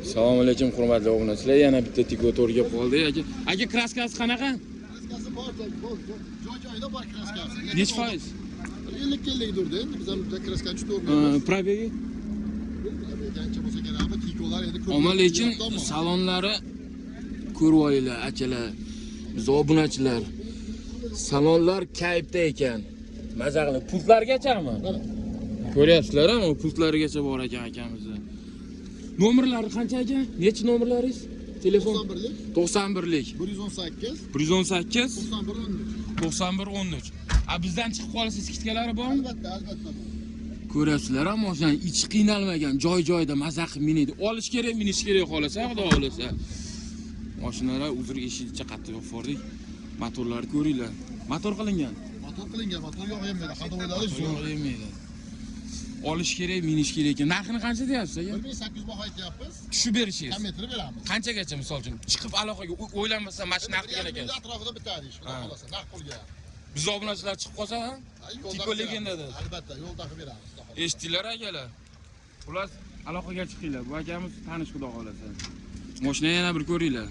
Assalomu alaykum, hurmatli obunachilar. Yana bitta Tiggo to'rga qoldi. Aka, aka, краска si qanaqa? Краска si bor, bor, joy joyida bor краска si. Nechi foiz? 50-50 durdi endi, biz ham bitta краска ni tushirmaymiz. Пробег i? Qancha bo'lsa kerak, bu Tiggolar endi ko'p. Ammo lekin salonlari ko'rib olinglar, akalar. Biz obunachilar. Salonlar kayfda ekan. Maza qilib pultlargachami? Ko'ryapsizlar, u pultlarigacha bor ekan akamizni. Nomerlari qancha, aka? Nechi nomerlaringiz? Telefon 91lik, 91lik 118, 118 91 13. 91 13. A, bizdan chiqib qolsa скидка lari bormi? Albatta, albatta bor. Ko'ryapsizlar, mashinani ichi qiynalmagan, joy joyida maza qilib minadi. Olish kerak, minish kerak xohlasa, xudo xohlasa. Mashinalar, uzr, eshikcha qattiq yopib yubordik. Motorlarni ko'ringlar. Motor qilingan. Motor qilingan, motor yo'q yemaydi, ходовой lari zo'r. Yo'q yemaydi. Olish kerak, minish kerak ekan. Narxini qancha deyapsiz, aka? 1800 baho aytyapmiz. Tushib berishingiz. Kamaytirib beramiz. Qanchagacha, misol uchun, chiqib aloqaga o'ylanmasdan mana shu narx degan Bir ekan. atrofida bitadi ish, xudo xohlasa, naqd pulga. Biz obunachilar chiqib qolsa, ha? Ha, yo'lda Tiggo qilib legendada. beramiz. Albatta, yo'lda qilib beramiz, xudo xohlasa. Eshitdinglar, akalar. Xullas, aloqaga chiqinglar. Bu akamiz tanish, xudo xohlasa. Mashina yana bir ko'ringlar.